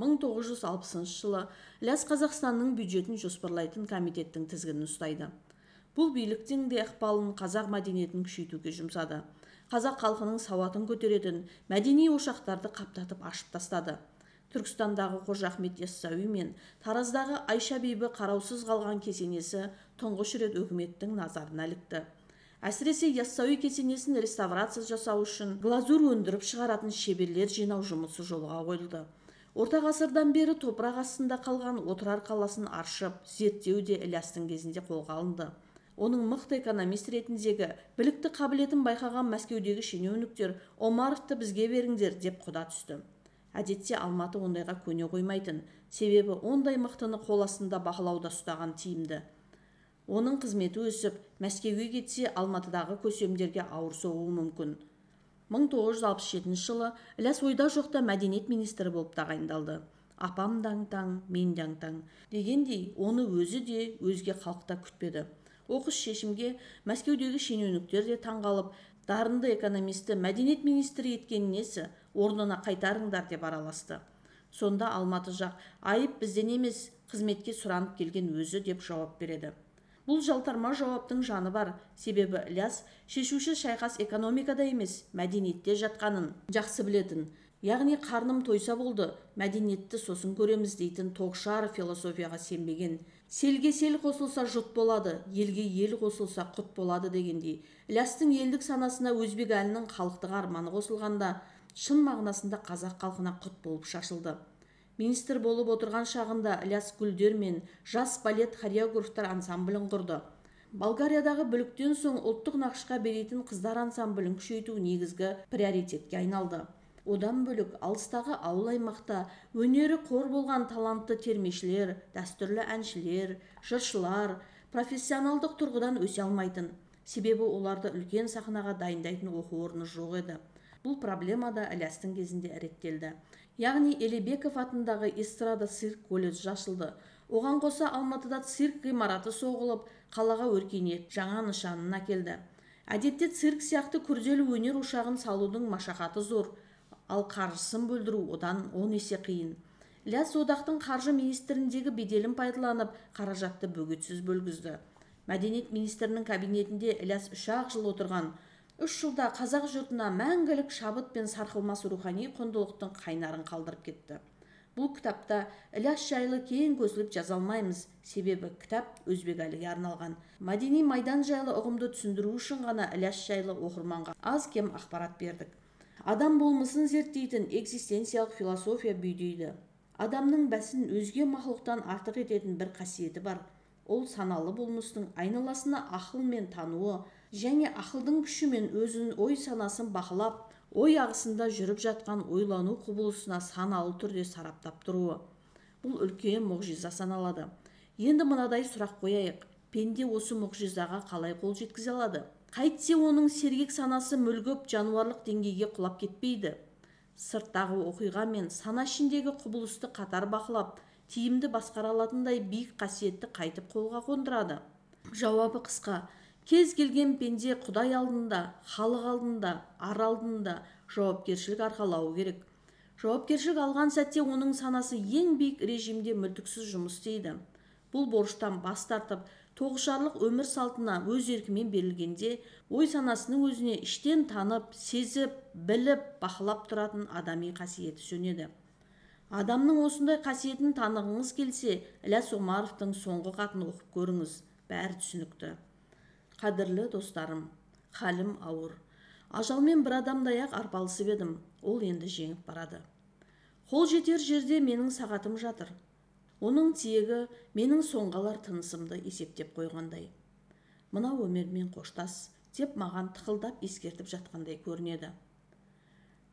1960 жылы Ілияс Қазақстанның бюджетін жоспарлайтын комитеттің тізгінін ұстайды. Бұл биліктің де ықпалын қазақ мәдениетін күшейтуге жұмсады. Қазақ халқының сауатын көтеретін мәдени ошақтарды қаптатып ашып тастады. Түркістандағы Қожа Ахмет Яссауи мен Тараздағы Айша бибі қараусыз қалған кесенесі тұңғыш рет өкіметтің назарына ілікті. Әсіресе Яссауи кесенесін реставрация жасау үшін глазур өндіріп шығаратын шеберлер жинау жұмысы жолға қойылды. Орта ғасырдан бері топырақ астында қалған Отырар қаласын аршып, зерттеу де Ілиястың кезінде қолға алынды. Оның мықты экономист ретіндегі білікті қабілетін байқаған Мәскеудегі шенеуніктер Омаровты бізге беріңдер деп құда түсті. Әдетте Алматы ондайға көне қоймайтын, себебі ондай мықтыны қол астында бақылауда ұстаған тиімді. Оның қызметі өсіп, Мәскеуге кетсе Алматыдағы көсемдерге ауыр соғуы мүмкін. 1967 жылы Ілияс ойда жоқта мәдениет министрі болып тағайындалды. Апам даң-таң, мен даң-таң дегендей, оны өзі де өзге халықта күтпеді. Оқыс шешімге Мәскеудегі шенеуніктер де таңғалып, дарынды экономисті мәдениет министрі еткен несі, орнына қайтарыңдар деп араласты. Сонда Алматы жақ, айып бізден емес, қызметке сұранып келген өзі деп жауап береді. Бұл жалтарма жауаптың жаны бар, себебі Ілияс шешуші шайқас экономикада емес, мәдениетте жатқанын жақсы білетін. Яғни қарным тойса болды, мәдениетті сосын көреміз дейтін тоғышар философияға сенбеген. Селге сел қосылса жұт болады, елге ел қосылса құт болады дегендей. Ілиястың елдік санасына Өзбекәлінің халықтық арманы қосылғанда, шын мағынасында қазақ халқына құт болып шашылды. Министр болып отырған шағында Ілияс гүлдер мен жас балет хореографтар ансамблін құрды. Болгариядағы бүліктен соң ұлттық нақышқа беретін қыздар ансамблін күшейту негізгі приоритетке айналды. Одан бөлек алыстағы ауыл аймақта өнері қор болған талантты термешілер, дәстүрлі әншілер, жыршылар профессионалдық тұрғыдан өсе алмайтын. Себебі оларды үлкен сахнаға дайындайтын оқу орны жоқ еді. Бұл проблема да Ілиястың кезінде реттелді. Яғни Елебеков атындағы эстрада цирк колледжі ашылды. Оған қоса Алматыда цирк ғимараты соғылып, қалаға өркениет жаңа нышанын әкелді. Әдетте цирк сияқты күрделі өнер ошағын салудың машақаты зор, ал қаржысын бөлдіру одан 10 есе қиын. Ілияс одақтың қаржы министріндегі беделін пайдаланып, қаражатты бөгетсіз бөлгізді. Мәдениет министрінің кабинетінде Ілияс 3-ақ жыл отырған. 3 жылда қазақ жұртына мәңгілік шабыт пен сарқылмас рухани құндылықтың қайнарын қалдырып кетті. Бұл кітапта Ілияс жайлы кең көсіліп жаза алмаймыз, себебі кітап Өзбекәліге арналған. Мәдени майдан жайлы ұғымды түсіндіру үшін ғана Ілияс жайлы оқырманға аз-кем ақпарат бердік. Адам болмысын зерттейтін экзистенциялық философия бүйдейді. Адамның бәсін өзге мақұлықтан артық ететін бір қасиеті бар. Ол саналы болмыстың айналасына ақыл мен тануы және ақылдың күшімен өзін ой санасын бақылап, ой ағысында жүріп жатқан ойлану құбылысына саналы түрде сараптап тұруы. Бұл үлкен мұғжиза саналады. Енді мынадай сұрақ қояйық. Пенде осы мұғжизаға қалай қол жеткізе алады? Қайтсе оның сергек санасы мүлгіп, жануарлық деңгейге құлап кетпейді. Сырттағы оқиға мен сана ішіндегі құбылысты қатар бақылап, тиімді басқара алатындай биік қасиетті қайтып қолға қондырады. Жауабы қысқа. Кез келген пенде Құдай алдында, халық алдында, ар алдында жауапкершілік арқалауы керек. Жауапкершілік алған сәтте оның санасы ең биік режимде мүлтіксіз жұмыс істейді. Бұл борыштан бас тартып, тоғышарлық өмір салтына өз еркімен берілгенде, ой санасының өзіне іштен танып, сезіп, біліп, бақылап тұратын адами қасиеті сөнеді. Адамның осындай қасиетін танығыңыз келсе, Ілияс Омаровтың соңғы хатын оқып көріңіз, бәрі түсінікті. Қадірлі достарым, халім ауыр. Ажалмен бір адамдай-ақ арпалысып едім, ол енді жеңіп барады. Қол жетер жерде менің сағатым жатыр. Оның тиегі менің соңғалар тынысымды есептеп қойғандай. Мына өмірмен қоштас деп маған тықылдап ескертіп жатқандай көрінеді.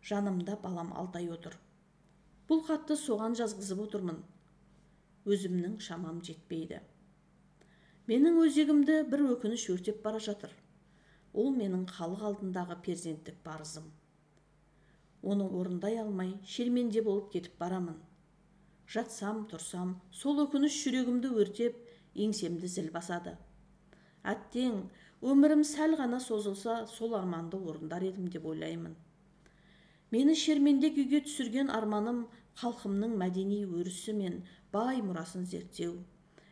Жанымда балам Алтай отыр. Бұл хатты соған жазғызып отырмын. Өзімнің шамам жетпейді. Менің өзегімді бір өкініш өртеп бара жатыр. Ол менің халық алдындағы перзенттік парызым. Оны орындай алмай, шерменде болып кетіп барамын. Жатсам, тұрсам, сол өкініш жүрегімді өртеп, еңсемді зіл басады. Әттең, өмірім сәл ғана созылса, сол арманды орындар едім деп ойлаймын. Мені шерменде күйге түсірген арманым Халқымның мәдени өрісі мен бай мұрасын зерттеу.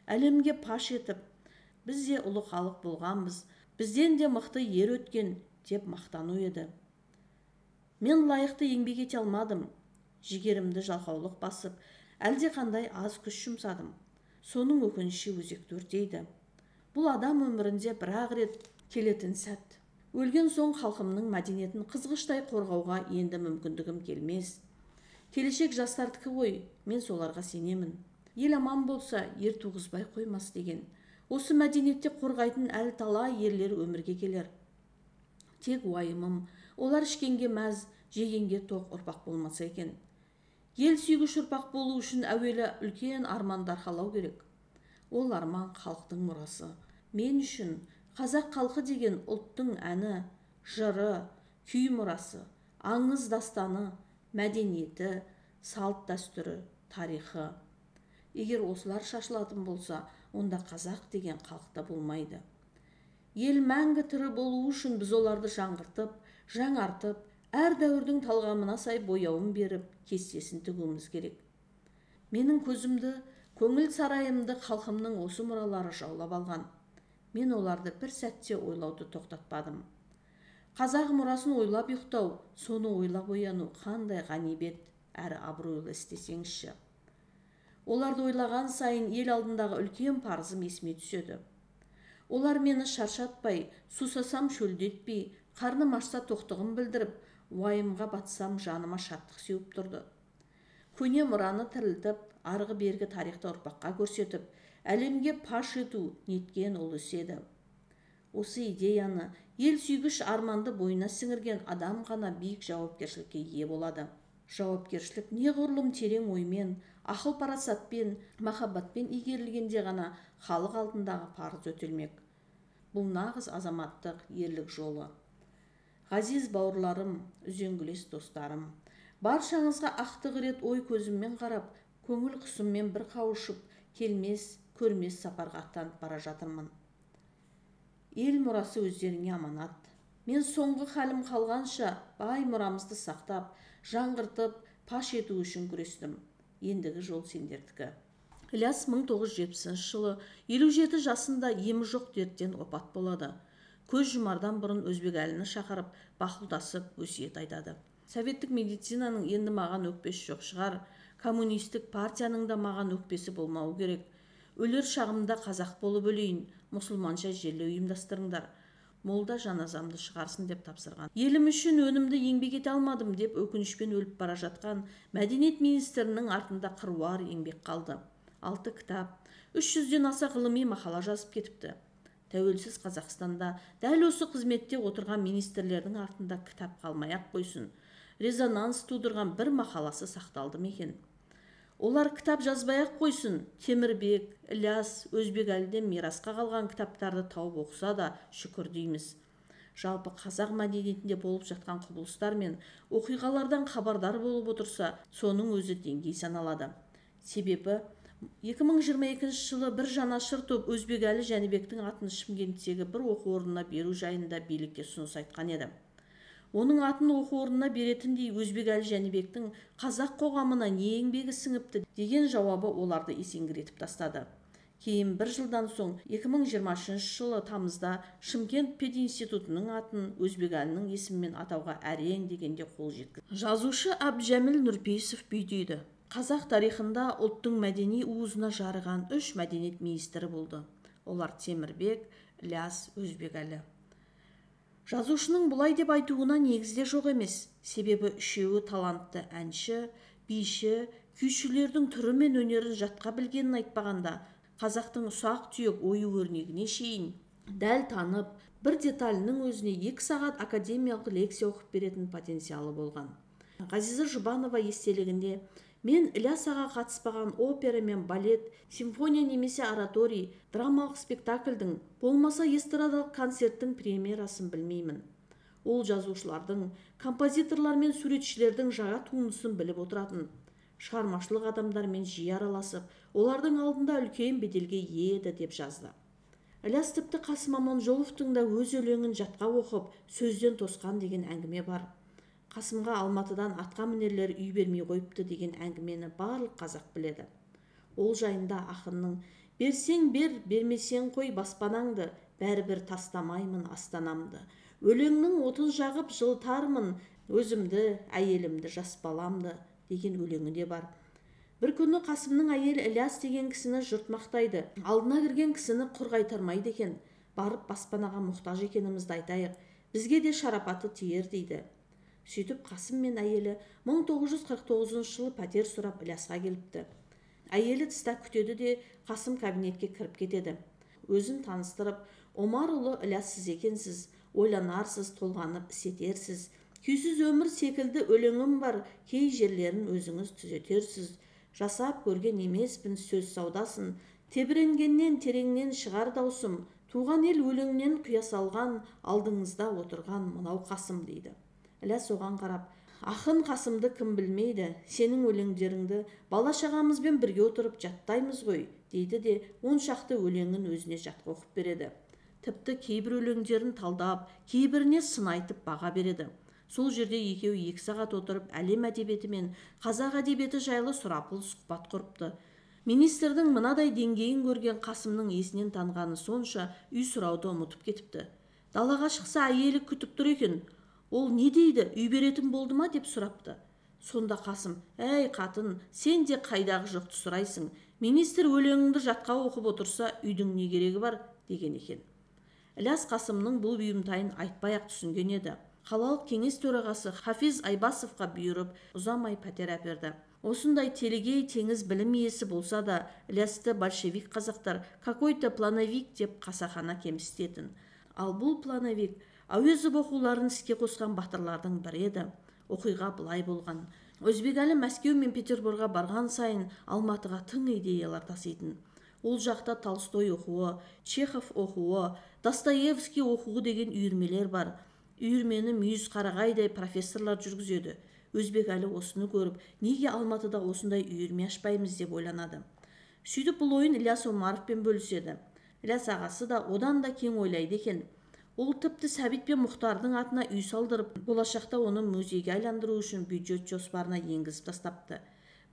Әлемге паш етіп, біз де ұлы халық болғанбыз, бізден де мықты ер өткен деп мақтану еді. Мен лайықты еңбек ете алмадым. Жігерімді жалқаулық басып, әлде қандай аз күш жұмсадым. Соның өкініші өзекті өртейді. Бұл адам өмірінде бір-ақ рет келетін сәт. Өлген соң халқымның мәдениетін қызғыштай қорғауға енді мүмкіндігім келмес. Келешек жастардікі ғой, мен соларға сенемін. Ел аман болса, ер туғызбай қоймас деген. Осы мәдениетте қорғайтын әлі талай ерлер өмірге келер. Тек уайымым, олар ішкенге мәз, жегенге тоқ ұрпақ болмаса екен. Ел сүйгіш ұрпақ болу үшін әуелі үлкен арманды арқалау керек. Ол арман халықтың мұрасы. Мен үшін қазақ халқы деген ұлттың әні, жыры, күй мұрасы, аңыз дастаны, мәдениеті, салт дәстүрі, тарихы. Егер осылар шашылатын болса, онда қазақ деген халықта болмайды. Ел мәңгі тірі болу үшін біз оларды жаңғыртып, жаңартып, әр дәуірдің талғамына сай бояуын беріп, кестесін тігуіміз керек. Менің көзімді, көңіл сарайымды халқымның осы мұралары жаулап алған. Мен оларды бір сәтте ойлауды тоқтатпадым. Қазақ мұрасын ойлап ұйықтау, соны ойлап ояну қандай ғанибет әрі абыройлы іс десеңізші. Оларды ойлаған сайын ел алдындағы үлкен парызым есіме түседі. Олар мені шаршатпай, сусасам шөлдетпей, қарным ашса тоқтығын білдіріп, уайымға батсам жаныма шаттық сеуіп тұрды. Көне мұраны тірілтіп, арғы бергі тарихты ұрпаққа көрсетіп, әлемге паш ету неткен ұлы іс еді. Осы идеяны ел сүйгіш арманды бойына сіңірген адам ғана биік жауапкершілікке ие болады. Жауапкершілік неғұрлым терең оймен, ақыл парасатпен, махаббатпен игерілгенде ғана халық алдындағы парыз өтелмек. Бұл нағыз азаматтық ерлік жолы. Ғазиз бауырларым, үзеңгілес достарым, баршаңызға ақтық рет ой көзіммен қарап, көңіл құсыммен бір қауышып, келмес, көрмес сапарға аттанып бара жатырмын. Ел мұрасы өздеріңе аманат. Мен соңғы халім қалғанша бай мұрамызды сақтап, жаңғыртып, паш ету үшін күрестім. Ендігі жол сендердікі. Ілияс 1970 жылы 57 жасында емі жоқ дерттен опат болады. Көз жұмардан бұрын Өзбекәліні шақырып, бақұлдасып өсиет айтады. Советтік медицинаның енді маған өкпесі жоқ шығар, коммунистік партияның да маған өкпесі болмауы керек. Өлер шағымда қазақ болып өлейін, мұсылманша жерлеу ұйымдастырыңдар. Молда жаназамды шығарсын деп тапсырған. Елім үшін өнімді еңбек ете алмадым деп өкінішпен өліп бара жатқан мәдениет министрінің артында қыруар еңбек қалды. 6 кітап, 300-ден аса ғылыми мақала жазып кетіпті. Тәуелсіз Қазақстанда дәл осы қызметте отырған министрлердің артында кітап қалмай-ақ қойсын. Резонанс тудырған бір мақаласы сақталды ма екен? Олар кітап жазбай-ақ қойсын, Темірбек, Ілияс, Өзбекәліден мирасқа қалған кітаптарды тауып оқыса да шүкір дейміз. Жалпы қазақ мәдениетінде болып жатқан құбылыстар мен оқиғалардан хабардар болып отырса, соның өзі деңгей саналады. Себебі 2022 жылы бір жанашыр топ Өзбекәлі Жәнібектің атын Шымкенттегі бір оқу орнына беру жайында билікке ұсыныс айтқан еді. Оның атын оқу орнына беретіндей Өзбекәлі Жәнібектің қазақ қоғамына не еңбегі сіңіпті деген жауабы оларды есеңгіретіп тастады. Кейін бір жылдан соң 2023 жылы тамызда Шымкент пединститутының атын Өзбекәлінің есімімен атауға әрең дегенде қол жеткізді. Жазушы Әбдіжәміл Нұрпейісов бүй дейді. Қазақ тарихында ұлттың мәдени уызына жарыған 3 мәдениет министрі болды. Олар Темірбек, Ілияс, Өзбекәлі. Жазушының бұлай деп айтуына негізде жоқ емес. Себебі үшеуі талантты әнші, биші, күйшілердің түрі мен өнерін жатқа білгенін айтпағанда, қазақтың ұсақ-түйек ою-өрнегіне шейін дәл танып, бір деталінің өзіне 2 сағат академиялық лекция оқып беретін потенциалы болған. Ғазиза Жұбанова естелігінде мен Ілияс аға қатыспаған опера мен балет, симфония немесе ораторий, драмалық спектакльдің, болмаса эстрадалық концерттің премьерасын білмеймін. Ол жазушылардың, композиторлар мен суретшілердің жаңа туындысын біліп отыратын. Шығармашылық адамдармен жиі араласып, олардың алдында үлкен беделге ие еді деп жазды. Ілияс тіпті Қасым Аманжоловтың да өз өлеңін жатқа оқып, сөзден тосқан деген әңгіме бар. Қасымға Алматыдан атқа мінерлер үй бермей қойыпты деген әңгімені барлық қазақ біледі. Ол жайында ақынның «Берсең бер, бермесең қой баспанаңды, бәрібір тастамаймын астанамды. Өлеңнің отын жағып жылытармын, өзімді, әйелімді, жас баламды» деген өлеңі де бар. Бір күні Қасымның әйелі Ілияс деген кісіні жұрт мақтайды. Алдына кірген кісіні құр қайтармайды екен. Барып баспанаға мұқтаж екенімізді айтайық, бізге де шарапаты тиер дейді. Сөйтіп Қасым мен әйелі 1949 жылы пәтер сұрап Ілиясқа келіпті. Әйелі тыста күтеді де, Қасым кабинетке кіріп кетеді. Өзін таныстырып, «Омарұлы Ілияс сіз екенсіз, ойланарсыз, толғанып іс етерсіз. Күйсіз өмір секілді өлеңім бар, кей жерлерін өзіңіз түзетерсіз. Жасап көрген емеспін сөз саудасын, тебіренгеннен тереңнен шығар даусым, туған ел өлеңнен құя салған, алдыңызда отырған мынау Қасым» дейді. Ілияс оған қарап, «Ақын Қасымды кім білмейді, сенің өлеңдеріңді бала-шағамызбен бірге отырып жаттаймыз ғой» дейді де, он шақты өлеңін өзіне жатқа оқып береді. Тіпті кейбір өлеңдерін талдап, кейбіріне сын айтып баға береді. Сол жерде екеуі 2 сағат отырып әлем әдебиеті мен қазақ әдебиеті жайлы сұрапыл сұхбат құрыпты. Министрдің мынадай деңгейін көрген Қасымның есінен танғаны сонша, үй сұрауды ұмытып кетіпті. Далаға шықса әйелі күтіп тұр екен. Ол не дейді, үй беретін болды ма деп сұрапты. Сонда Қасым, «Әй қатын, сен де қайдағы жоқты сұрайсың. Министр өлеңіңді жатқа оқып отырса, үйдің не керегі бар» деген екен. Ілияс Қасымның бұл бұйымтайын айтпай-ақ түсінген еді. Қалалық кеңес төрағасы Хафиз Айбасовқа бұйырып, ұзамай пәтер әперді. Осындай телегей теңіз білім иесі болса да, Ілиясты большевик қазақтар какой-то плановик деп қасақана кемсітетін. Ал бұл плановик Әуезов оқуларын іске қосқан батырлардың бірі еді. Оқиға былай болған. Өзбекәлі Мәскеу мен Петербурға барған сайын Алматыға тың идеялар таситын. Ол жақта Толстой оқуы, Чехов оқуы, Достоевский оқуы деген үйірмелер бар. Үйірмені мүйіз қарағайдай профессорлар жүргізеді. Өзбекәлі осыны көріп, неге Алматыда осындай үйірме ашпаймыз деп ойланады. Сөйтіп бұл ойын Ілияс Омаровпен бөліседі. Ілияс ағасы да одан да кең ойлайды екен. Ол тіпті Сәбит пен Мұхтардың атына үй салдырып, болашақта оны музейге айландыру үшін бюджет жоспарына енгізіп тастапты.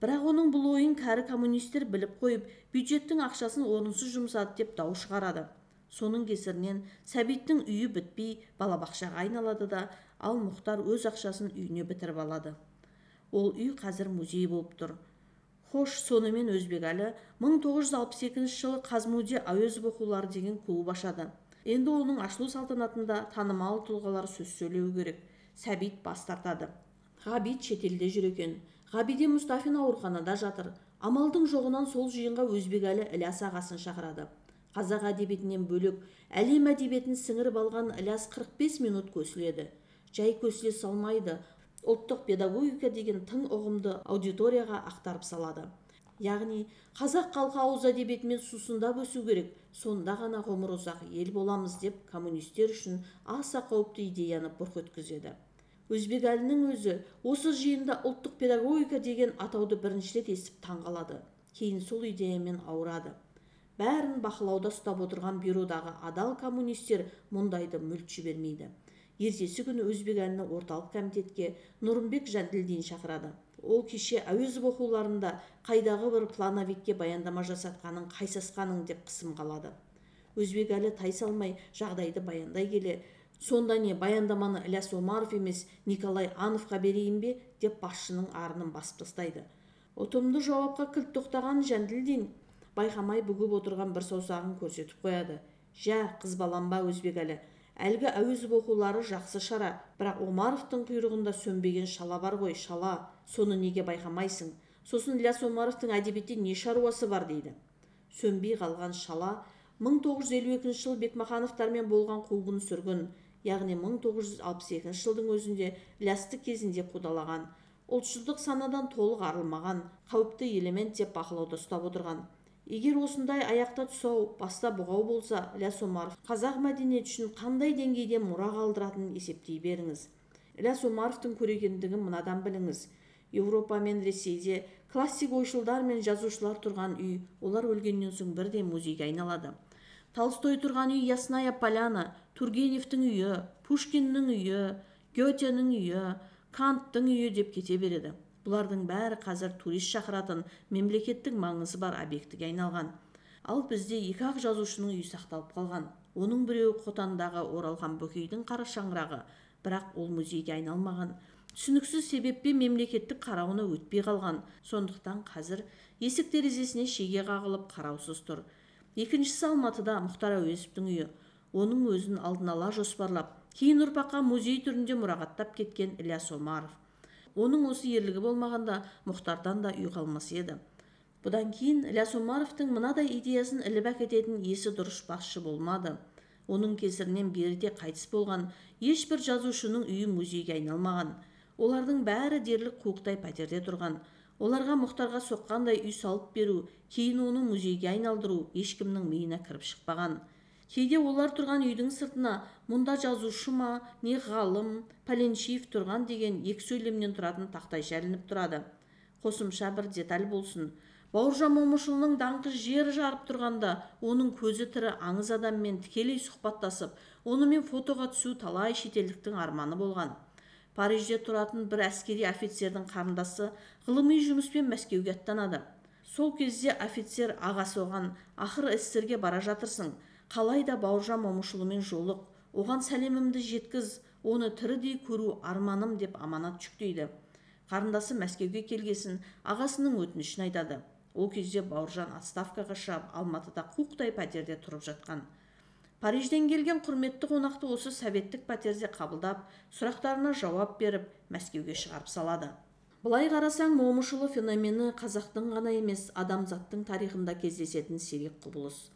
Бірақ оның бұл ойын кәрі коммунистер біліп қойып, бюджеттің ақшасын орынсыз жұмсады деп дау шығарады. Соның кесірінен Сәбиттің үйі бітпей балабақшаға айналады да, ал Мұхтар өз ақшасын үйіне бітіріп алады. Ол үй қазір музей болып тұр. Хош, сонымен Өзбекәлі 1962 жылы Қазмуде Әуезов оқулары деген клуб ашады. Енді оның ашылу салтанатында танымал тұлғалар сөз сөйлеу керек. Сәбит бас тартады. Ғабит шетелде жүр екен. Ғабиден Мұстафин ауруханада жатыр. Амалдың жоғынан сол жиынға Өзбекәлі Ілияс ағасын шақырады. Қазақ әдебиетінен бөлек әлем әдебиетін сіңіріп алған Ілияс 45 минут көсіледі. Жай көсіле салмайды. Ұлттық педагогика деген тың ұғымды аудиторияға ақтарып салады. Яғни, қазақ халқы ауыз әдебиетімен сусындап өсу керек, сонда ғана ғұмыр ұзақ ел боламыз деп коммунистер үшін аса қауіпті идеяны бұрқ еткізеді. Өзбекәлінің өзі осы жиында ұлттық педагогика деген атауды бірінші рет естіп таңғалады. Кейін сол идеямен ауырады. Бәрін бақылауда ұстап отырған бюродағы адал коммунистер мұндайды мүлт жібермейді. Ертесі күні Өзбекәліні орталық комитетке Нұрымбек Жанділдин шақырады. Ол кеше Әуезов оқуларында қайдағы бір плановикке баяндама жасатқаның қайсасқаның деп қысым қалады. Өзбекәлі тайсалмай жағдайды баяндай келе, сонда не баяндаманы Ілияс Омаров емес Николай Ановқа берейін бе деп басшының арынын басып тастайды. Ұтымды жауапқа кілт тоқтаған Жанділдин байқамай бүгіп отырған бір саусағын көрсетіп қояды. Жә, қызбаланба Өзбекәлі, әлгі Әуезов оқулары жақсы шара, бірақ Омаровтың құйрығында сөнбеген шала бар ғой, шала, соны неге байқамайсың? Сосын Ілияс Омаровтың әдебиетте не шаруасы бар дейді. Сөнбей қалған шала 1952 жылы Бекмахановтармен болған қуғын-сүргін, яғни 1962 жылдың өзінде Ілиясты кезінде қудалаған, ұлтшылдық санадан толық арылмаған, қауіпті элемент деп бақылауда ұстап отырған. Егер осындай аяқта тұсау, баста бұғау болса, Ілияс Омаров қазақ мәдениеті үшін қандай деңгейде мұра қалдыратынын есептей беріңіз. Ілияс Омаровтың көрегендігін мынадан біліңіз. Еуропа мен Ресейде классик ойшылдар мен жазушылар тұрған үй, олар өлгеннен соң бірден музейге айналады. Толстой тұрған үй Ясная Поляна, Тургеневтің үйі, Пушкиннің үйі, Гетенің үйі, Канттың үйі деп кете береді. Бұлардың бәрі қазір турист шақыратын мемлекеттік маңызы бар объектіге айналған. Ал бізде екі-ақ жазушының үйі сақталып қалған. Оның біреуі Қотандағы Оралхан Бөкейдің қара шаңырағы, бірақ ол музейге айналмаған. Түсініксіз себеппен мемлекеттік қарауына өтпей қалған. Сондықтан қазір есік терезесіне шеге қағылып қараусыз тұр. Екіншісі Алматыда Мұхтар Әуезовтің үйі. Оның өзін алдын ала жоспарлап, кейін ұрпаққа музей түрінде мұрағаттап кеткен Ілияс Омаров. Оның осы ерлігі болмағанда Мұхтардан да үй қалмас еді. Бұдан кейін Ілияс Омаровтың мынадай идеясын іліп әкететін есі дұрыс басшы болмады. Оның кесірінен беріде қайтыс болған ешбір жазушының үйі музейге айналмаған. Олардың бәрі дерлік қуықтай пәтерде тұрған. Оларға Мұхтарға соққандай үй салып беру, кейін оны музейге айналдыру ешкімнің миына кіріп шықпаған. Кейде олар тұрған үйдің сыртына мұнда жазушы ма, не ғалым, Пәленшиев тұрған деген екі сөйлемнен тұратын тақтайша ілініп тұрады. Қосымша бір деталь болсын. Бауыржан Момышұлының даңқы жер жарып тұрғанда, оның көзі тірі аңыз адаммен тікелей сұхбаттасып, онымен фотоға түсу талай шетелдіктің арманы болған. Парижде тұратын бір әскери офицердің қарындасы ғылыми жұмыспен Мәскеуге аттанады. Сол кезде офицер ағасы оған: "Ақыры СССР-ге бара жатырсың, қалай да Бауыржан Момышұлымен жолық, оған сәлемімді жеткіз, оны тірідей көру арманым" деп аманат жүктейді. Қарындасы Мәскеуге келгесін ағасының өтінішін айтады. Ол кезде Бауыржан отставкаға шығып, Алматыда қуықтай пәтерде тұрып жатқан. Парижден келген құрметті қонақты осы советтік пәтерде қабылдап, сұрақтарына жауап беріп, Мәскеуге шығарып салады. Былай қарасаң, Момышұлы феномені қазақтың ғана емес, адамзаттың тарихында кездесетін сирек құбылыс.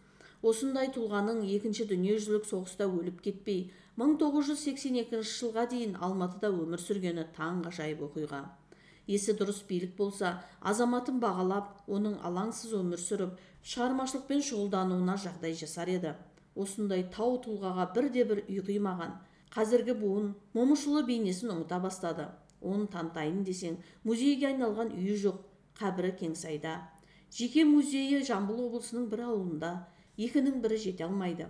Осындай тұлғаның екінші дүниежүзілік соғыста өліп кетпей, 1982 жылға дейін Алматыда өмір сүргені таңғажайып оқиға. Есі дұрыс билік болса, азаматын бағалап, оның алаңсыз өмір сүріп, шығармашылықпен шұғылдануына жағдай жасар еді. Осындай тау тұлғаға бірде-бір үй қимаған. Қазіргі буын Момышұлы бейнесін ұмыта бастады. Оны танытайын десең, музейге айналған үйі жоқ, қабірі Кеңсайда. Жеке музейі Жамбыл облысының бір ауылында, екінің бірі жете алмайды.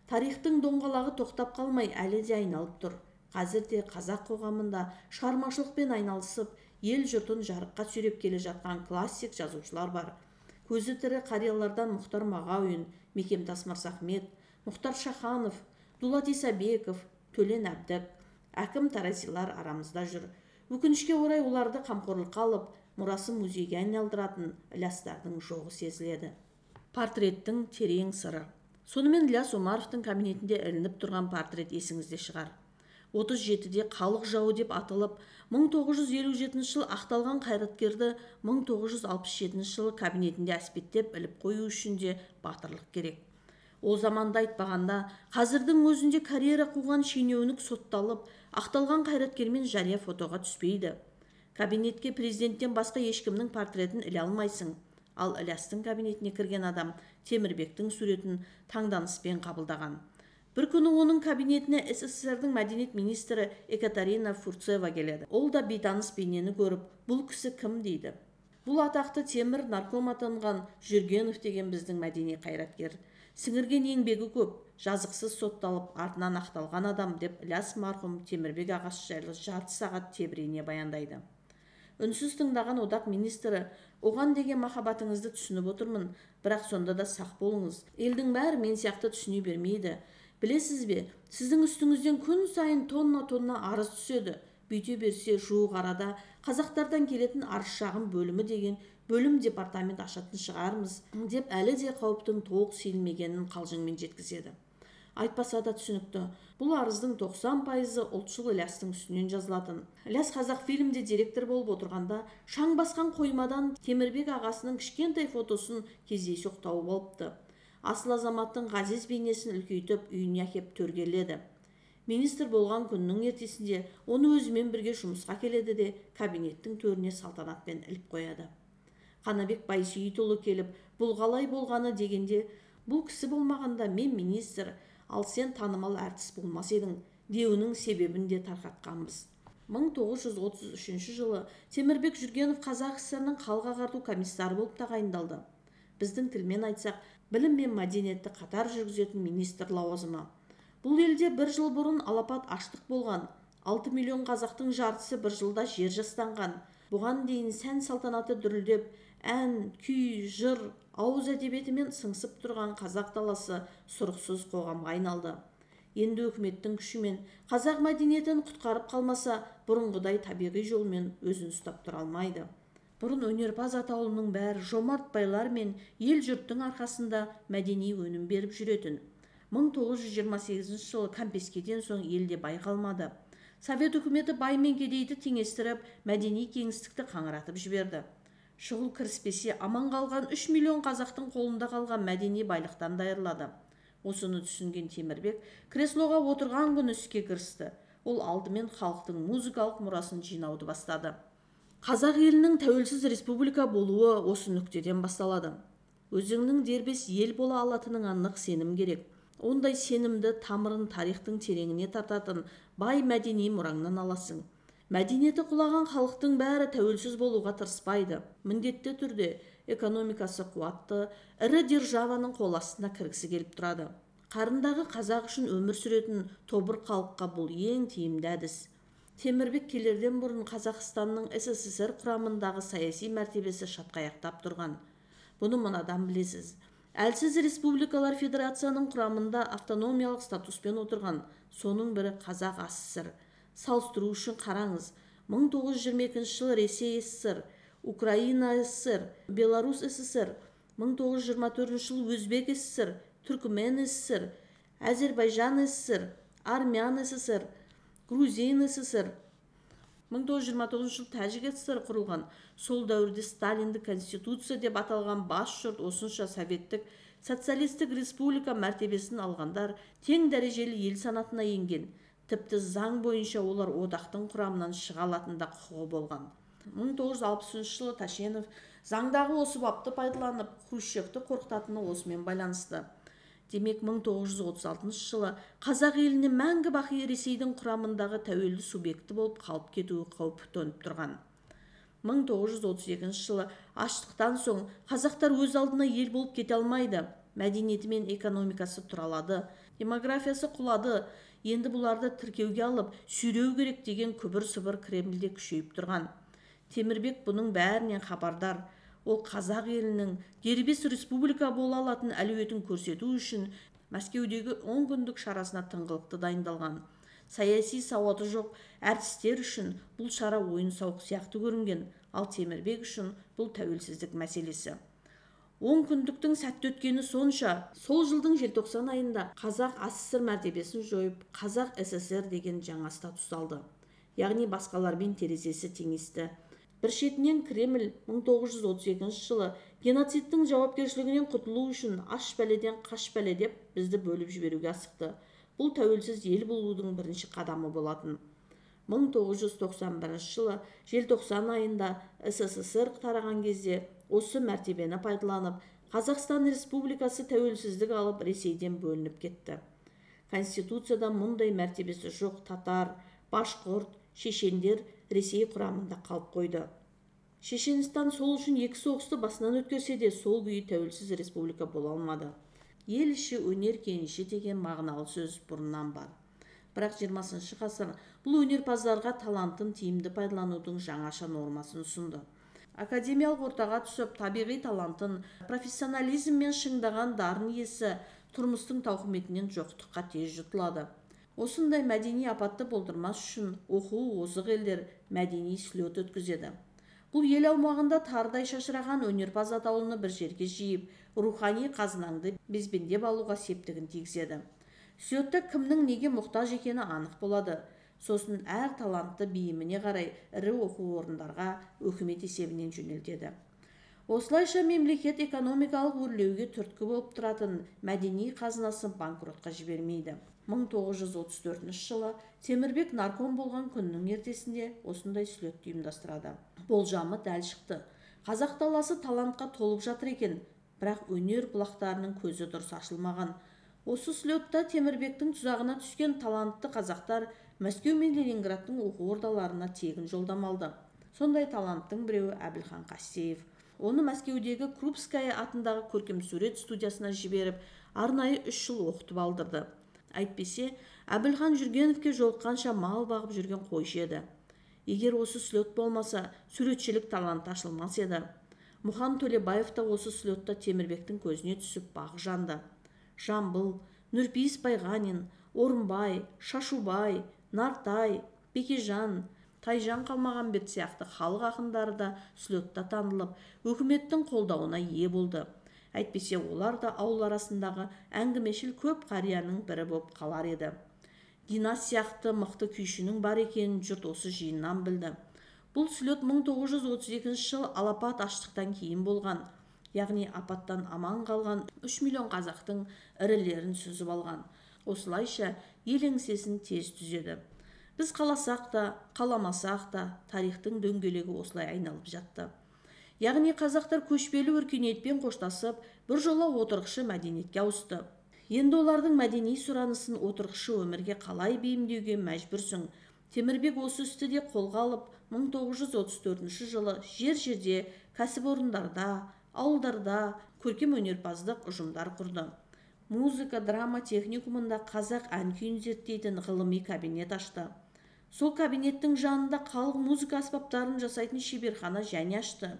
Тарихтың доңғалағы тоқтап қалмай, әлі де айналып тұр. Қазір де қазақ қоғамында шығармашылықпен айналысып, ел жұртын жарыққа сүйреп келе жатқан классик жазушылар бар. Көзі тірі қариялардан Мұхтар Мағауин, Мекемтас Мырзахмет, Мұхтар Шаханов, Дулат Исабеков, Төлен Әбдік, Әкім Таразилар арамызда жүр. Өкінішке орай оларды қамқорлыққа алып, мұрасын музейге айналдыратын Ілиястардың жоғы сезіледі. Портреттің терең сыры. Сонымен Ілияс Омаровтың кабинетінде ілініп тұрған портрет есіңізде шығар. 37-де халық жауы деп аталып, 1957 жылы ақталған қайраткерді 1967 жылы кабинетінде әспеттеп іліп қою үшін де батырлық керек. Ол заманда айтпағанда, қазірдің өзінде карьера қуған шенеунік сотталып, ақталған қайраткермен жария фотоға түспейді. Кабинетке президенттен басқа ешкімнің портретін іле алмайсың. Ал Ілиястың кабинетіне кірген адам Темірбектің суретін таңданыспен қабылдаған. Бір күні оның кабинетіне СССР-дің мәдениет министрі Екатерина Фурцева келеді. Ол да бейтаныс бейнені көріп, бұл кісі кім дейді. Бұл атақты Темір нарком атанған Жүргенов деген біздің мәдени қайраткер. Сіңірген еңбегі көп, жазықсыз сотталып, артынан ақталған адам деп Ілияс марқұм Темірбек ағасы жайлы жарты сағат тебірене баяндайды. Үнсіз тыңдаған одақ министрі: "Оған деген махаббатыңызды түсініп отырмын, бірақ сонда да сақ болыңыз. Елдің бәрі мен сияқты түсіне бермейді. Білесіз бе, сіздің үстіңізден күн сайын тонна-тонна арыз түседі. Бүйте берсе, жуық арада қазақтардан келетін арыз шағым бөлімі деген бөлім департамент ашатын шығармыз" деп әлі де қауіптің толық сейілмегенін қалжыңмен жеткізеді. Айтпаса да түсінікті. Бұл арыздың 90%-ы ұлтшыл Ілиястың үстінен жазылатын. Ілияс Қазақфильмде директор болып отырғанда, шаң басқан қоймадан Темірбек ағасының кішкентай фотосын кездейсоқ тауып алыпты. Асыл азаматтың ғазиз бейнесін үлкейтіп, үйіне әкеп төргеледі. Министр болған күннің ертесінде оны өзімен бірге жұмысқа келеді де, кабинеттің төріне салтанатпен іліп қояды. Қанабек Байсейітұлы келіп, бұл қалай болғаны дегенде, бұл кісі болмағанда мен министр, ал сен танымал әртіс болмас едің деуінің себебін де тарқатқанбыз. 1933 жылы Темірбек Жүргенов Қазақ ССР-ның халық ағарту комиссары болып тағайындалды. Біздің тілмен айтсақ, білім мен мәдениетті қатар жүргізетін министр лауазымы. Бұл елде бір жыл бұрын алапат аштық болған. 6 миллион қазақтың жартысы бір жылда жер жастанған. Бұған дейін сән салтанаты дүрілдеп, ән, күй, жыр, ауыз әдебиетімен сыңсып тұрған қазақ даласы сұрықсыз қоғамға айналды. Енді өкіметтің күшімен қазақ мәдениетін құтқарып қалмаса, бұрынғыдай табиғи жолмен өзін ұстап тұра алмайды. Бұрын өнерпаз атаулының бәрі жомарт байлар мен ел жұрттың арқасында мәдени өнім беріп жүретін. 1928 жылы кәмпескеден соң елде бай қалмады. Совет үкіметі бай мен кедейді теңестіріп, мәдени кеңістікті қаңыратып жіберді. Шұғыл кіріспесе, аман қалған 3 миллион қазақтың қолында қалған мәдени байлықтан да айырылады. Осыны түсінген Темірбек креслоға отырған күні іске кірісті. Ол алдымен халықтың музыкалық мұрасын жинауды бастады. Қазақ елінің тәуелсіз республика болуы осы нүктеден басталады. Өзіңнің дербес ел бола алатыныңа нық сенім керек. Ондай сенімді тамырын тарихтың тереңіне тартатын бай мәдени мұраңнан аласың. Мәдениеті құлаған халықтың бәрі тәуелсіз болуға тырыспайды. Міндетті түрде экономикасы қуатты, ірі державаның қол астына кіргісі келіп тұрады. Қарындағы қазақ үшін өмір сүретін тобыр халыққа бұл ең тиімді әдіс. Темірбек келерден бұрын Қазақстанның СССР құрамындағы саяси мәртебесі шатқаяқтап тұрған. Бұны мынадан білесіз. Әлсіз республикалар федерацияның құрамында автономиялық статуспен отырған, соның бірі Қазақ АССР. Салыстыру үшін қараңыз, 1922 жылы Ресей СССР, Украина СССР, Беларусь СССР, 1924 жылы Өзбек СССР, Түркімен СССР, Әзербайжан СССР, Армян СССР, Грузин СССР, 1929 жылы Тәжік СССР құрылған. Сол дәуірде Сталиндік конституция деп аталған бас жұрт осынша советтік социалистік республика мәртебесін алғандар тең дәрежелі ел санатына енген. Тіпті заң бойынша олар одақтың құрамынан шыға алатын да құқығы болған. 1960 жылы Тәшенов заңдағы осы бапты пайдаланып, Хрущевті қорқытатыны осымен байланысты. Демек, 1936 жылы қазақ еліне мәңгі бақи Ресейдің құрамындағы тәуелді субъекті болып қалып кетуі қаупі төніп тұрған. 1932 жылы аштықтан соң қазақтар өз алдына ел болып кете алмайды. Мәдениеті мен экономикасы тұралады, демографиясы құлады. Енді бұларды тіркеуге алып, сүйреу керек деген күбір-сыбыр Кремльде күшейіп тұрған. Темірбек бұның бәрінен хабардар. Ол қазақ елінің дербес республика бола алатын әлеуетін көрсету үшін Мәскеудегі 10 күндік шарасына тыңғылықты дайындалған. Саяси сауаты жоқ әртістер үшін бұл шара ойын-сауық сияқты көрінген, ал Темірбек үшін бұл тәуелсіздік мәселесі. 10 күндіктің сәтті өткені сонша, сол жылдың желтоқсан айында Қазақ АССР мәртебесін жойып, Қазақ СССР деген жаңа статус алды. Яғни басқалармен терезесі теңесті. Бір шетінен Кремль 1932 жылы геноцидтің жауапкершілігінен құтылу үшін аш бәледен қаш бәле деп бізді бөліп жіберуге асықты. Бұл тәуелсіз ел болудың бірінші қадамы болатын. 1991 жылы желтоқсан айында СССР тараған кезде осы мәртебені пайдаланып, Қазақстан Республикасы тәуелсіздік алып Ресейден бөлініп кетті. Конституцияда мұндай мәртебесі жоқ татар, башқұрт, шешендер Ресей құрамында қалып қойды. Шешенстан сол үшін екі соғысты басынан өткерсе де, сол күйі тәуелсіз республика бола алмады. Ел іші өнер кеніші деген мағыналы сөз бұрыннан бар. Бірақ 20 ғасыр бұл өнерпаздарға талантын тиімді пайдаланудың жаңаша нормасын ұсынды. Академиялық ортаға түсіп, табиғи талантын, профессионализммен шыңдаған дарын иесі тұрмыстың тауқыметінен жоқтыққа тез жұтылады. Осындай мәдени апатты болдырмас үшін оқу озық елдер мәдени слет өткізеді. Бұл ел аумағында тардай шашыраған өнерпаз атаулыны бір жерге жиып, рухани қазынаңды безбендеп алуға септігін тигізеді. Слетте кімнің неге мұқтаж екені анық болады. Сосын әр талантты бейіміне қарай ірі оқу орындарға үкімет есебінен жөнелтеді. Осылайша мемлекет экономикалық өрлеуге түрткі болып тұратын мәдени қазынасын банкротқа жібермейді. 1934 жылы Темірбек нарком болған күннің ертесінде осындай слетті ұйымдастырады. Болжамы дәл шықты. Қазақ даласы талантқа толып жатыр екен, бірақ өнер бұлақтарының көзі дұрыс ашылмаған. Осы слетта Темірбектің тұзағына түскен талантты қазақтар Мәскеу мен Ленинградтың оқу ордаларына тегін жолдама алды. Сондай таланттың біреуі Әбілхан Қастеев. Оны Мәскеудегі Крупская атындағы көркемсурет студиясына жіберіп, арнайы 3 жыл оқытып алдырды. Әйтпесе, Әбілхан Жүргеновке жолыққанша мал бағып жүрген қойшы еді. Егер осы слет болмаса, суретшілік таланты ашылмас еді. Мұхан Төлебаев та осы слетта Темірбектің көзіне түсіп бағы жанды. Жамбыл, Нұрпейіс Байғанин, Орынбай, Шашубай, Нартай, Бекежан, Тайжан Қалмағанбет сияқты халық ақындары да слетта танылып, өкіметтің қолдауына ие болды. Әйтпесе олар да ауыл арасындағы әңгімешіл көп қарияның бірі боп қалар еді. Дина сияқты мықты күйшінің бар екенін жұрт осы жиыннан білді. Бұл слет 1932 жыл алапат аштықтан кейін болған, яғни апаттан аман қалған 3 миллион қазақтың ірілерін сүзіп алған. Осылайша ел еңсесін тез түзеді. Біз қаласақ та, қаламасақ та тарихтың дөңгелегі осылай айналып жатты. Яғни қазақтар көшпелі өркениетпен қоштасып, біржола отырықшы мәдениетке ауысты. Енді олардың мәдени сұранысын отырықшы өмірге қалай бейімдеуге мәжбүрсің. Темірбек осы істі де қолға алып, 1934 жылы жер-жерде, кәсіпорындарда, ауылдарда көркем өнерпаздық ұжымдар құрды. Музыка, драма техникумында қазақ ән-күйін зерттейтін ғылыми кабинет ашты. Сол кабинеттің жанында халық музыка аспаптарын жасайтын шеберхана және ашты.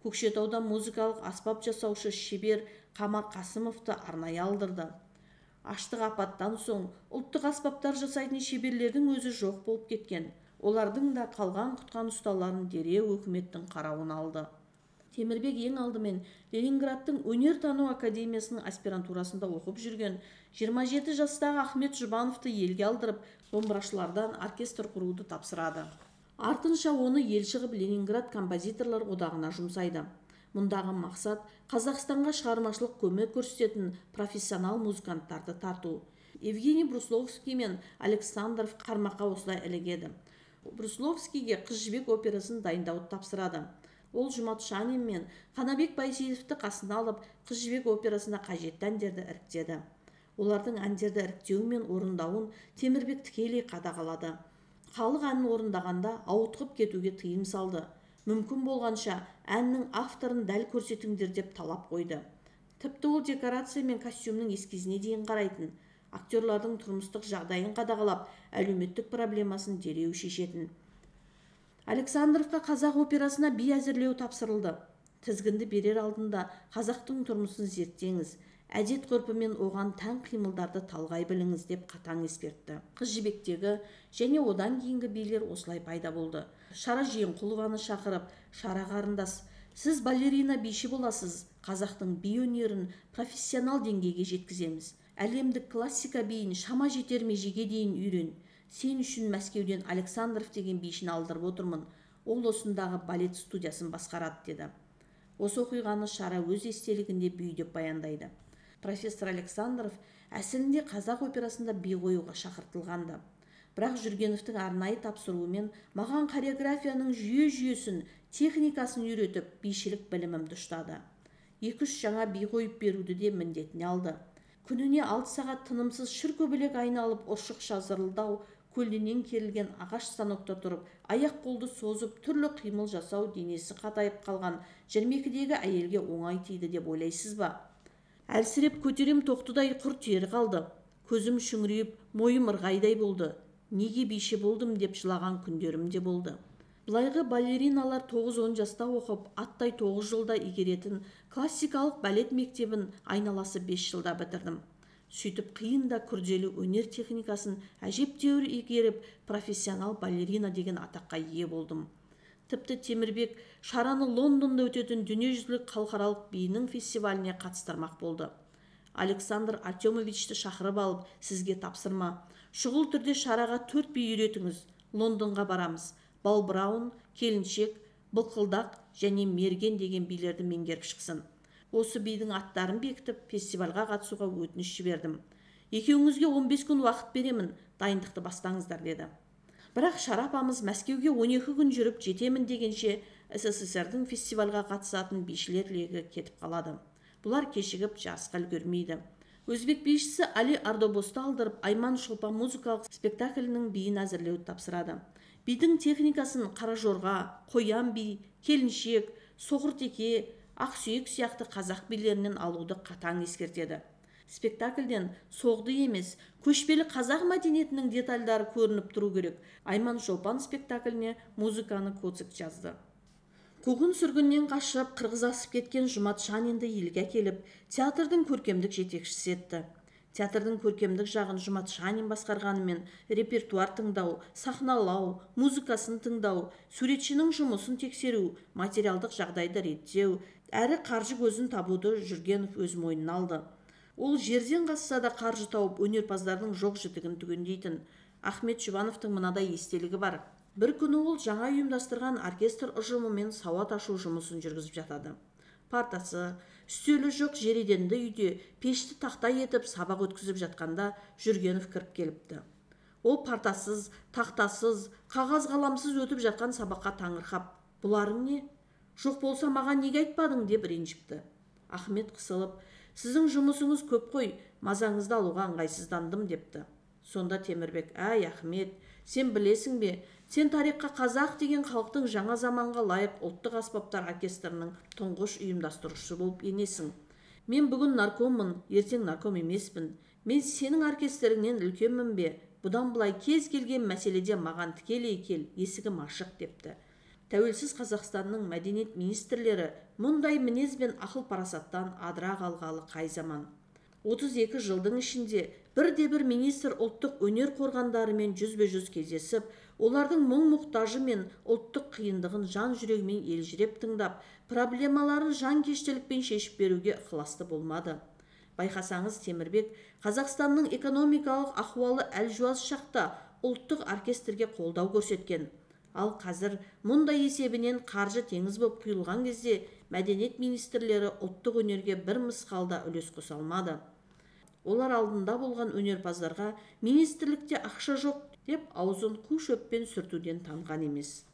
Көкшетауда музыкалық аспап жасаушы шебер Қамар Қасымовты арнайы алдырды. Аштық апаттан соң ұлттық аспаптар жасайтын шеберлердің өзі жоқ болып кеткен. Олардың да қалған құтқан ұсталарын дереу өкіметтің қарауына алды. Темірбек ең алдымен Ленинградтың өнертану академиясының аспирантурасында оқып жүрген 27 жастағы Ахмет Жұбановты елге алдырып, домбырашылардан оркестр құруды тапсырады. Артынша оны елші қып Ленинград композиторлар одағына жұмсайды. Мұндағы мақсат Қазақстанға шығармашылық көмек көрсететін профессионал музыканттарды тарту. Евгений Брусловский мен Александров қармаққа осылай ілігеді. Брусловскийге Қыз Жібек операсын дайындауды тапсырады. Ол Жұмат Шанин мен Қанабек Байсейітовті қасына алып, Қыз Жібек операсына қажетті әндерді іріктеді. Олардың әндерді іріктеуі мен орындауын Темірбек тікелей қадағалады. Халық әнін орындағанда ауытқып кетуге тыйым салды. Мүмкін болғанша әннің авторын дәл көрсетіңдер деп талап қойды. Тіпті ол декорация мен костюмнің эскизіне дейін қарайтын, актерлардың тұрмыстық жағдайын қадағалап, әлеуметтік проблемасын дереу шешетін. Александровқа қазақ операсына би әзірлеу тапсырылды. Тізгінді берер алдында қазақтың тұрмысын зерттеңіз, әдет ғұрпы мен оған тән қимылдарды талғай біліңіз деп қатаң ескертті. Қыз Жібектегі және одан кейінгі билер осылай пайда болды. Шара Жиенқұлованы шақырып, «Шара қарындас, сіз балерина биші боласыз, қазақтың би өнерін профессионал деңгейге жеткіземіз. Әлемдік классика биін шама жетер межеге дейін үйрен. Сен үшін Мәскеуден Александров деген бишіні алдырып отырмын. Ол осындағы балет студиясын басқарады», деді. Осы оқиғаны Шара өз естелігінде бүй деп баяндайды. Профессор Александров әсілінде қазақ операсында би қоюға шақыртылғанды. Бірақ Жүргеновтің арнайы тапсыруымен маған хореографияның жүйе-жүйесін, техникасын үйретіп, бишілік білімімді ұштады. 2-3 жаңа би қойып беруді де міндетіне алды. Күніне 6 сағат тынымсыз шыр көбелек айналып, ұршықша зырылдау, көлденең керілген ағаш станокта тұрып, аяқ қолды созып, түрлі қимыл жасау денесі қатайып қалған 22-дегі әйелге оңай тиді деп ойлайсыз ба? Әлсіреп көтерем тоқтыдай құр тері қалды. Көзім шүңірейіп, мойым ырғайдай болды. Неге биші болдым деп жылаған күндерім де болды. Былайғы балериналар 9-10 жаста оқып, аттай 9 жылда игеретін классикалық балет мектебін айналасы 5 жылда бітірдім. Сөйтіп қиын да күрделі өнер техникасын әжептәуір игеріп, профессионал балерина деген атаққа ие болдым. Тіпті Темірбек Шараны Лондонда өтетін дүниежүзілік халықаралық биінің фестиваліне қатыстырмақ болды. Александр Артемовичті шақырып алып, сізге тапсырма. Шұғыл түрде Шараға 4 би үйретіңіз. Лондонға барамыз. Балбраун, Келіншек, Былқылдақ және Мерген деген билерді меңгеріп шықсын. Осы бидің аттарын бекітіп, фестивальға қатысуға өтініш жібердім. Екеуіңізге 15 күн уақыт беремін, дайындықты бастаңыздар деді. Бірақ Шара апамыз Мәскеуге 12 күн жүріп жетемін дегенше СССР-дің фестивальға қатысатын бишілер легі кетіп қалады. Бұлар кешігіп жарысқа үлгермейді. Өзбек бишісі Али Ардобосты алдырып, Айман Шолпан музыкалық спектаклінің биін әзірлеуді тапсырады. Бидің техникасын қара жорға, қоян би, келіншек, соқыртеке, ақсүйек сияқты қазақ билерінен алуды қатаң ескертеді. Спектакльден соғды емес, көшпелі қазақ мәдениетінің детальдары көрініп тұру керек. Айман Шолпан спектакліне музыканы Коцик жазды. Қуғын-сүргіннен қашып, қырғыз асып кеткен Жұмат Шанинді елге әкеліп, театрдың көркемдік жетекшісі етті. Театрдың көркемдік жағын Жұмат Шанин басқарғанымен, репертуар тыңдау, сахналау, музыкасын тыңдау, суретшінің жұмысын тексеру, материалдық жағдайды реттеу, әрі қаржы көзін табуды Жүргенов өз мойнына алды. Ол жерден қазса да қаржы тауып, өнерпаздардың жоқ жітігін түгендейтін. Ахмет Жұбановтың мынадай естелігі бар. Бір күні ол жаңа ұйымдастырған оркестр ұжымымен сауат ашу жұмысын жүргізіп жатады. Партасы, үстелі жоқ жер еденді үйде пешті тақта етіп сабақ өткізіп жатқанда Жүргенов кіріп келіпті. Ол партасыз, тақтасыз, қағаз қаламсыз өтіп жатқан сабаққа таңырқап, «Бұларың не? Жоқ болса маған неге айтпадың?» деп ренжіпті. Ахмет қысылып, «Сіздің жұмысыңыз көп қой, мазаңызды алуға ыңғайсыздандым» депті. Сонда Темірбек, «Әй, Ахмет, сен білесің бе, сен тарихқа қазақ деген халықтың жаңа заманға лайық ұлттық аспаптар оркестрінің тұңғыш ұйымдастырушысы болып енесің. Мен бүгін наркоммын, ертең нарком емеспін. Мен сенің оркестріңнен үлкенмін бе? Бұдан былай кез келген мәселеде маған тікелей кел, есігім ашық» депті. Тәуелсіз Қазақстанның мәдениет министрлері мұндай мінез бен ақыл парасаттан адыра қалғалы қай заман. 32 жылдың ішінде бірде-бір министр ұлттық өнер қорғандарымен жүзбе-жүз кездесіп, олардың мұң-мұқтажы мен ұлттық қиындығын жан жүрегімен елжіреп тыңдап, проблемаларын жанкештілікпен шешіп беруге ықыласты болмады. Байқасаңыз, Темірбек Қазақстанның экономикалық ахуалы әлжуаз шақта ұлттық оркестрге қолдау көрсеткен. Ал қазір мұндай есебінен қаржы теңіз боп құйылған кезде мәдениет министрлері ұлттық өнерге бір мысқал да үлес қоса алмады. Олар алдында болған өнерпаздарға министрлікте ақша жоқ деп аузын қу шөппен сүртуден танған емес.